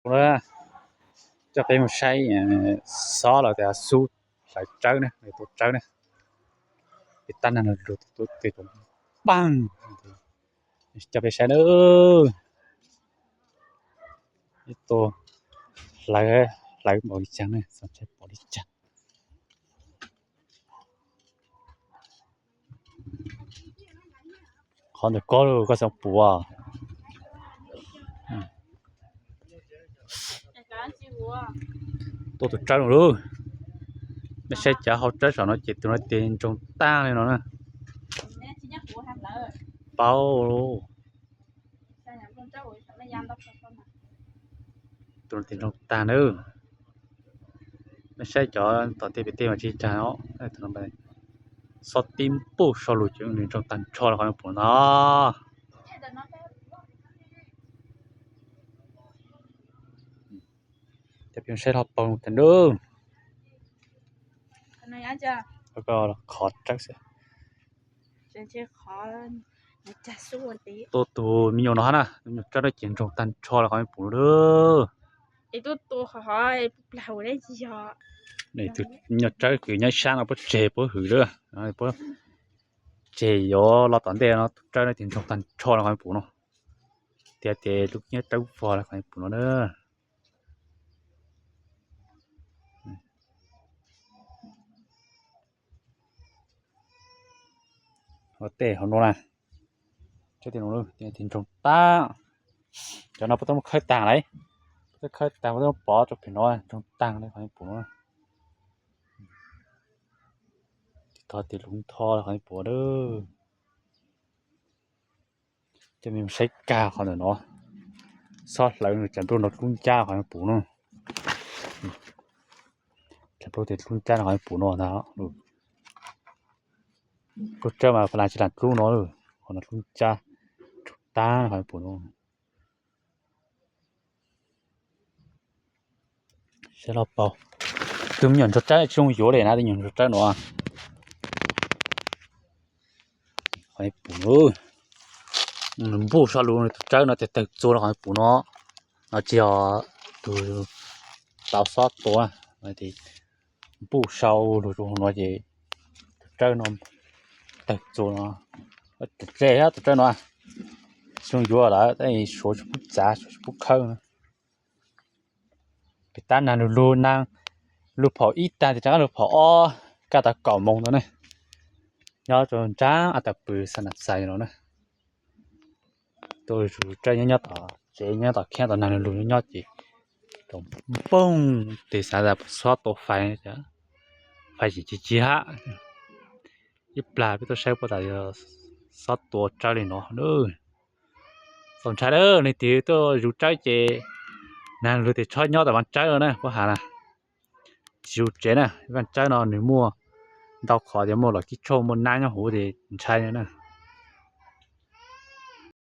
Coj peb mus saib xob los tias xub hlawv tsawb na, tua tsawb na. Peb tab nag lug tua tus paag, coj peb saib na. Ib tug hlawv, hlawv npaum li caag ne, txaus ntshai npaum li caag. Qhov ntawm koj lug koj xaav pum. Tua tus tsawb no lub. Mej saib cov hau tsawb saum no ces tus no tes ntsoog taag li no na. Paub. Tus no tes ntsoog taag na. Mej saib cov tom tej pem tej mas tsis taag os. Xob tib npuj sau lug ces nws ntsoog taag nrho li qhov pum no. Cov peb saib hlo paug tag nrho. Qhov tsawb xwb. Tua tus me nyuam no hab na, me nyuam tsawb no ces ntsoog taag nrho li qhov pum no. Tus me nyuam tsawb kws nyob sab no puab tseg puab hwm lawm, puab tseg yuav los tom ntej no, tus tsawb no ces ntsoog taag nrho li qhov pum no. Tias ces lub nyob tsawb vog li qhov pum no na. Ua tej hauv no na, ntsoog taag. Cov no puab tau muab khawb taag lawm, puab khawb taag puab tau pov rau pem no, ntsoog taag li qhov pum no. Tes thov tes lub nrho li qhov pum na. Coj mej saib kag qhov ntawm no, xob hlawv nws tshav nplooj no dlub ncab qhov pum no. Tshav nplooj tes dlub ncab qhov pum no ntag. Pub tsawb mas pha las tsis las dlub no, qhov no dlub ncab tsuj taag qhov pum no. Saib los paug, tus me nyuam ntsuag tsawb tsis zoo yuav li na, tus nyuam ntsuag tsawb no. Qhov pum no, nws npuj sau lug nws tus tsawb no tes tawg txua li qhov pum no. No tsis yog tus tau xob tua, npuj sau lug rau hauv no ces tus tsawb no tawg txua no. Dlej hab tus tsawb no, tsis zoo yuav lawm tab sis suav tsis pub txav suav tsis pub khawb. Pem tab nag lug lug, nag lug phaum ib tag tes rov qab lug phaum ob, kaj tau kaum moos ntawd ne. Nyob rau nraag a tawm pw xa nas xais no na. Tuaj zuv tsawb nyob nyob tom tsev nyob tom khiab tom nag lug lug nyob nyob ces npoog tes xav tas xob tua fais, fais tsis ci ci hab. Ib plag peb tuaj saib puab tas yog xob tua tsawb li no. Txaus ntshai lawm, leej twg tuaj zuv tsawb ces nag lug tes txhob nyob tom vaaj tsawb no na, puab has na. Tsis zuv tsev na, vaaj tsawb no nws muaj ntau qhov tias muaj los kib tshooj muaj nab nyob huv ces ntshai na.